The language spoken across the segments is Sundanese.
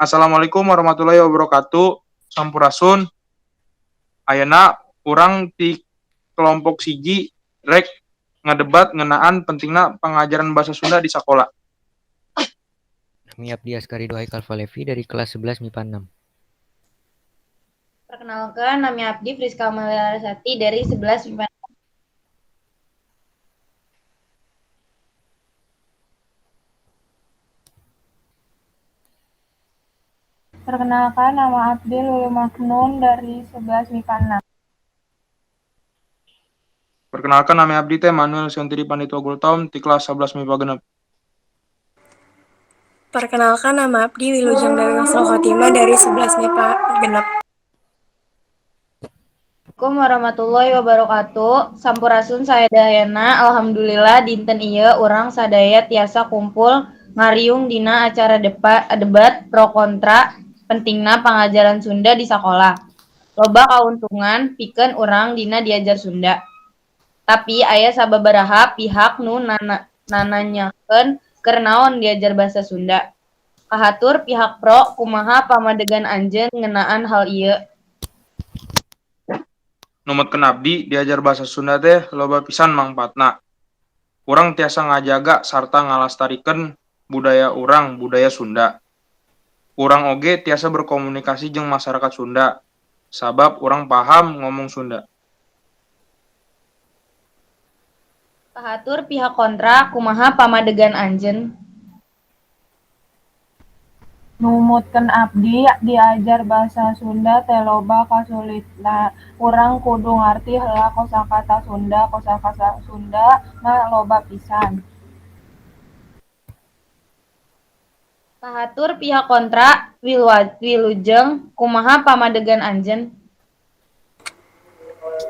Assalamualaikum warahmatullahi wabarakatuh. Sampurasun. Ayeuna urang ti kelompok 1 rek ngadebat ngeunaan pentingna pangajaran basa Sunda di sakola. Nami abdi Askari Dohai Kalvalevi dari kelas 11 MIPA 6. Perkenalkan, nami abdi Friska Amalia Larasati dari 11 MIPA 6. Perkenalkan, nama abdi Lulu Maknun dari 11 MIPA 6. Perkenalkan, nami abdi teh Manuel Siontiri Panditua Gultom ti kelas 11 MIPA 6. Perkenalkan, nama abdi Wilujeng Dewi Husnul Khotimah dari 11 MIPA 6. Assalamualaikum warahmatullahi wabarakatuh. Sampurasun sadayana. Alhamdulillah dinten ieu urang sadaya tiasa kumpul ngariung dina acara debat pro kontra pentingna pangajaran Sunda di sakola. Loba kauntungan pikeun urang dina diajar Sunda. Tapi aya sababaraha pihak nu nananyakeun keur naon diajar basa Sunda. Kahatur pihak pro, kumaha pamadegan anjeun ngeunaan hal ieu? Numutkeun abdi, diajar basa Sunda teh loba pisan mangpaatna. Urang tiasa ngajaga sarta ngalastarikeun budaya urang, budaya Sunda. Urang oge tiasa berkomunikasi jeung masyarakat Sunda, sabab urang paham ngomong Sunda. Kahatur pihak kontra, kumaha pamadegan anjeun? Numutkeun abdi, diajar basa Sunda teh loba kasulitna. Urang kudu ngarti heula kosakata Sunda, kosakata Sunda mah loba pisan. Kahatur pihak kontra, Wilujeng, kumaha pamadegan anjeun?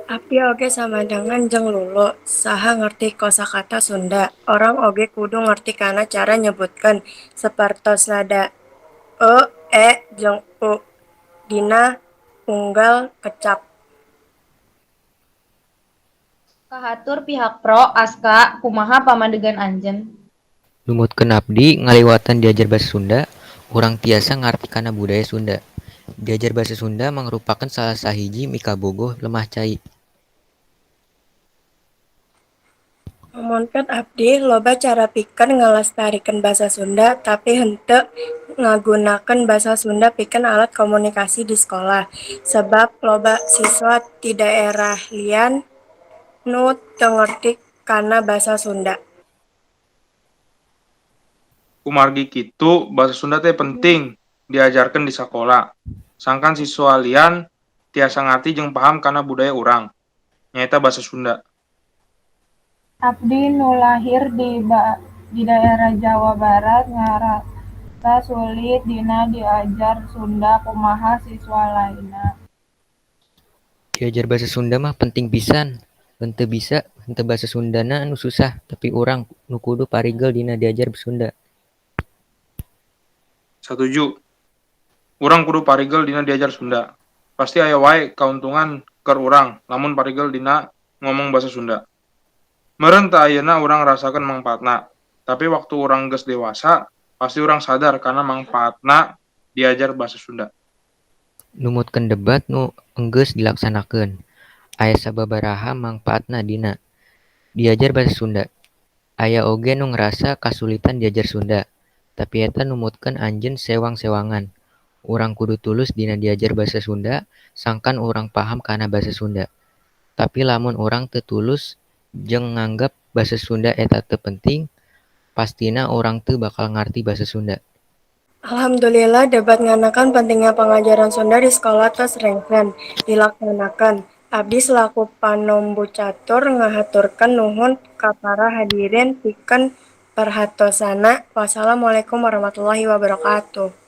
Abdi oge samedangan jeung Lulu, saha ngarti kosakata Sunda, urang oge kudu ngarti kana cara nyebutkeun, sapertos nada e, e, jeung u dina unggal kecap. Kahatur pihak pro, Aska, kumaha pamadegan anjeun? Numutkeun abdi, ngaliwatan diajar basa Sunda, urang tiasa ngarti kana budaya Sunda. Diajar basa Sunda mangrupakeun salah sahiji mikabogoh lemah cai. Numutkeun abdi, loba cara pikeun ngalestarikeun basa Sunda tapi henteu ngagunakeun basa Sunda pikeun alat komunikasi di sakola, sabab loba siswa ti daerah lian nu teu ngarti kana basa Sunda. Kumargi kitu, basa Sunda teh penting diajarkeun di sakola, sangkan siswa lian tiasa ngarti jeung paham kana budaya urang, nyaeta basa Sunda. Abdi nu lahir di daerah Jawa Barat ngarasa sulit dina diajar Sunda kumaha siswa lainna. Diajar basa Sunda mah penting pisan, henteu bisa henteu basa Sundana nu susah, tapi urang nu kudu parigel dina diajar Sunda. Satuju. Urang kudu parigel dina diajar Sunda. Pasti aya wae kauntungan keur urang lamun parigel dina ngomong basa Sunda. Meureun teu ayeuna urang ngarasakeun mangpaatna, tapi waktu urang geus dewasa pasti urang sadar kana mangpaatna diajar basa Sunda. Numutkeun debat nu enggeus dilaksanakeun, aya sababaraha mangpaatna dina diajar basa Sunda. Aya oge nu ngarasa kasulitan diajar Sunda, tapi eta numutkeun anjeun sewang-sewangan. Urang kudu tulus dina diajar basa Sunda sangkan urang paham kana basa Sunda. Tapi lamun urang teu tulus jeung nganggep basa Sunda eta teu penting, pastina urang teu bakal ngarti basa Sunda. Alhamdulillah debat ngeunaan pentingna pangajaran Sunda di sakola tos rengse dilaksanakeun. Abdi salaku panombu catur ngahaturkeun nuhun ka para hadirin pikeun perhatosanna. Wassalamualaikum warahmatullahi wabarakatuh.